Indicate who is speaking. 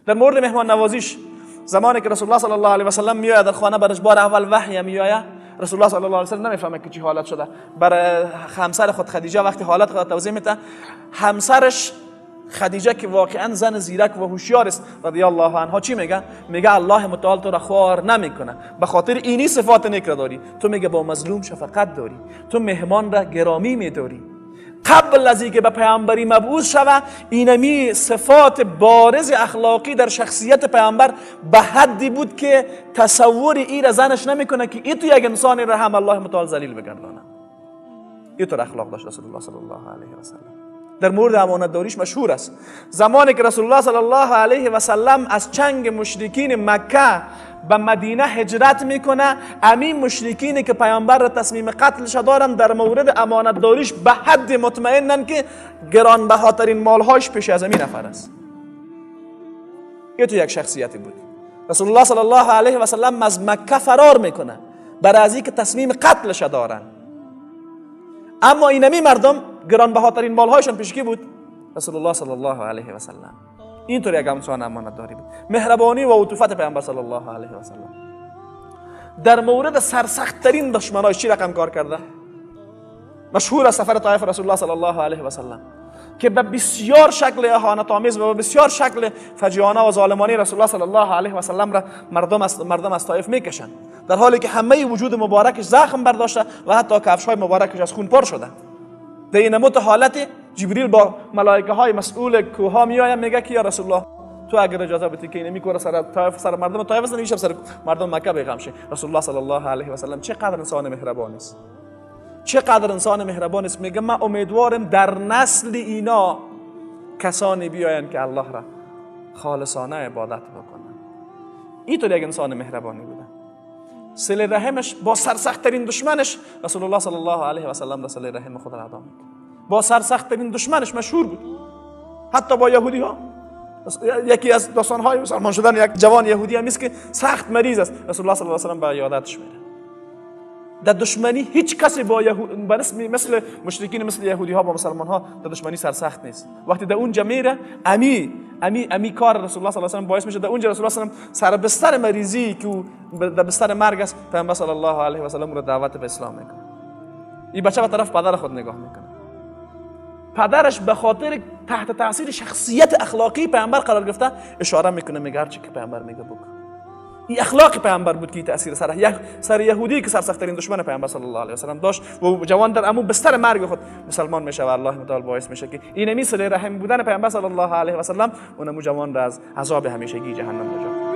Speaker 1: در مورد مهمان نوازیش، زمانی که رسول الله صلی الله علیه و سلم میآید در خانه، برش بار اول وحی میآید، رسول الله صلی الله علیه و سلم نمیفهمه که چی حالت شده. برای همسر خود خدیجه وقتی حالت خود توضیح میده، همسرش خدیجه که واقعا زن زیرک و هوشیار است رضی الله عنها، چی میگه؟ میگه الله متعال تو را خوار نمیکنه، به خاطر اینی صفات نیک را داری. تو میگه با مظلوم شفقت داری، تو مهمان را گرامی میداری. قبل از اینکه به پیامبری مبعوث شوه، اینمی صفات بارز اخلاقی در شخصیت پیامبر به حدی بود که تصور ای را زنش نمیکنه که ای تو یک انسانی را هم الله متعال ذلیل بگردانه. ای تو اخلاق داشت رسول الله صلی الله علیه و سلم. در مورد امانت داریش مشهور است. زمانی که رسول الله صلی الله علیه و سلم از چنگ مشرکین مکه به مدینه هجرت میکنه، امین مشرکینی که پیامبر را تصمیم قتلش دارن در مورد امانت داریش به حد مطمئنن که گرانبهاترین مالهاش پیش از امین نفر است. این تو یک شخصیتی بود. رسول الله صلی الله علیه و سلم از مکه فرار میکنه برای از اینکه تصمیم قتلش دارن، اما اینمی مردم گرانبهاترین مالهایشان پیش کی بود؟ رسول الله صلی الله علیه و سلم. اینطور یک انسان امانت داری بود. مهربانی و عطوفت پیامبر صلی الله علیه و سلم در مورد سرسخت ترین دشمنایش چی رقم کار کرده؟ مشهور از سفر طائف رسول الله صلی الله علیه و سلم که به بسیار شکل اهانت آمیز و به بسیار شکل فجیعانه و ظالمانه رسول الله صلی الله علیه و سلم را مردم از طائف میکشند، در حالی که همه وجود مبارکش زخم برداشته و حتی کفش‌های مبارکش از خون پر شده. در این مت حالت جبریل با ملائکه های مسئول کوه میآید، میگه که یا رسول الله تو اگر اجازه بدی که اینمی کوه سر طائف، سر مردم طائف است، نمیشه سر مردم مکه بیغم شه. رسول الله صلی الله علیه و سلم چقدر انسان مهربان است، چقدر انسان مهربان است. میگه من امیدوارم در نسل اینا کسانی بیاین که الله را خالصانه عبادت بکنن. اینطور یک انسان مهربانی بوده. صله رحمش با سرسخت ترین دشمنش رسول الله صلی الله علیه و سلم را صله رحم خود را ادا میکرد. با سرسخت ترین دشمنش مشهور بود، حتی با یهودی ها. یکی از داستان های مسلمان شدن یک جوان یهودی هم است که سخت مریض است، رسول الله صلی الله علیه و سلم به عیادتش میره. در دشمنی هیچ کسی با مثل مشرکین، مثل یهودی ها با مسلمان ها در دشمنی سرسخت نیست. وقتی در اونجا میره، امی امی امی کار رسول الله صلی الله علیه و سلم باعث میشه در اونجا رسول الله صلی الله علیه و سلم سر بستر مریضی که در بستر مرگ است، پیامبر صلی الله علیه و سلم رو دعوت به اسلام میکنه. این بچه به طرف پدر خود نگاه میکنه. پدرش به خاطر تحت تاثیر شخصیت اخلاقی پیامبر قرار گرفته اشاره میکنه، میگه هرچی که پیامبر میگه بکن. این اخلاق پیامبر بود که تاثیر سر یهودی که سرسخت‌ترین دشمن پیامبر صلی الله علیه و سلم داشت و جوان در امو بستر مرگ خود مسلمان میشه و الله متعال باعث میشه که اینمی صله رحم بودن پیامبر صلی الله علیه و سلم اونمو جوان را از عذاب همیشگی جهنم نجات.